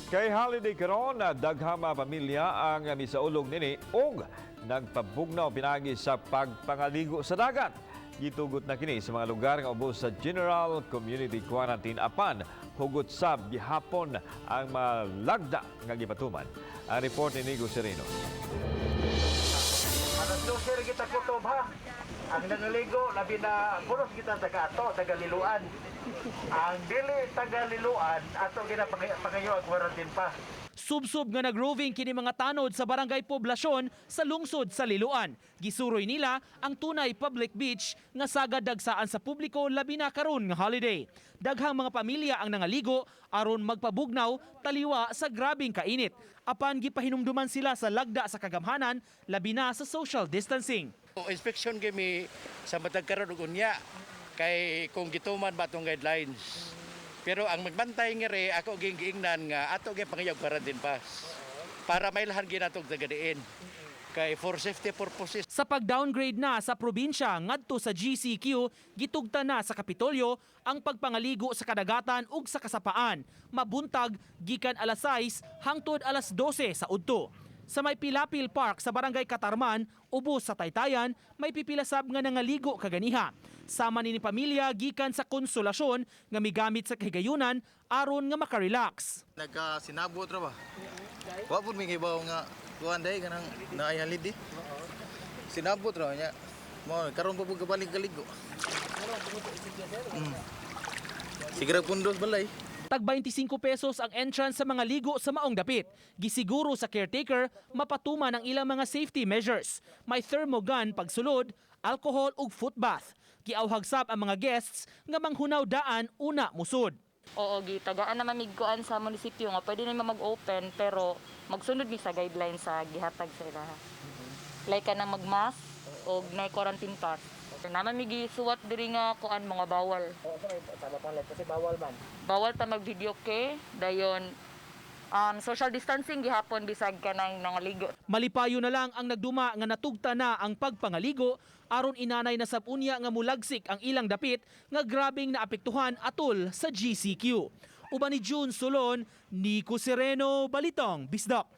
Kay holiday karon, daghang mga pamilya ang misaulog nini og nagpabugnaw pinagi sa pagpangaligo sa dagat. Gitugot na kini sa mga lugar nga ubos sa General Community Quarantine, apan hugot sab gihapon ang mga lagda nga gipatuman. Ang report ni Nico Sereno. Alas 12 kita kutob ha. Ang nangaligo, labi na puros kita taga ato, taga Liloan. Ang dili taga Liloan, ato ginapangayo ang quarantine pa. Subsob nga nagroving kini mga tanod sa Barangay Poblasyon sa lungsod sa Liloan. Gisuroy nila ang tunay public beach nga sagad dagsaan sa publiko, labi na karon nga holiday. Daghang mga pamilya ang nangaligo aron magpabugnaw taliwa sa grabing kainit. Apan gipahinumduman sila sa lagda sa kagamhanan, labi na sa social distancing. Inspection kami sa matag karon ug unya kay kung gituman ba atong guidelines. Pero ang magbantay nga re ako ging giingnan nga ato gyud pangayog quarantine pass para mailhan gyud natong tagadiin. Kay for safety purposes. Sa pag-downgrade na sa probinsya ngadto sa GCQ, gitugtan na sa Kapitolyo ang pagpangaligo sa kadagatan ug sa kasapaan. Mabuntag gikan alas 6 hangtod alas 12 sa udto. Sa may Pilapil Park sa Barangay Katarman, ubos sa Taytayan, may pipilasab nga nangaligo kaganiha. Sama ni pamilya gikan sa Konsolasyon nga migamit sa kahigayunan aron nga makarelax. Nagkasinabot ra ba? Wa pud mi kibaw nga kuan day kanang naay holiday. Sinabot ra nya. Mo karon pa pud kabalik kaligo. Sige ra pundos balay. Tag 25 pesos ang entrance sa mga ligo sa maong dapit. Gisiguro sa caretaker mapatuman ang ilang mga safety measures. May thermogun pagsulod, alcohol ug foot bath. Giawhag sab ang mga guests nga manghunaw daan una musud. Oo, gitagaan naman mig kuan sa munisipyo nga pwede na mag-open, pero magsunod mi sa guidelines sa gihatag sa ila. Like kanang mag-mask og na quarantine pass. Naman mi gisuwat diri nga kuan mga bawal. Oo, kasi bawal man. Bawal ta mag-video ke, dayon social distancing gihapon bisag kanang nangaligo. Malipayo na lang ang nagduma nga natugta na ang pagpangaligo aron inanay na sab unya nga mulagsik ang ilang dapit nga grabing naapektuhan atol sa GCQ. Uban ni June Solon, Nico Sereno, Balitang Bisdak.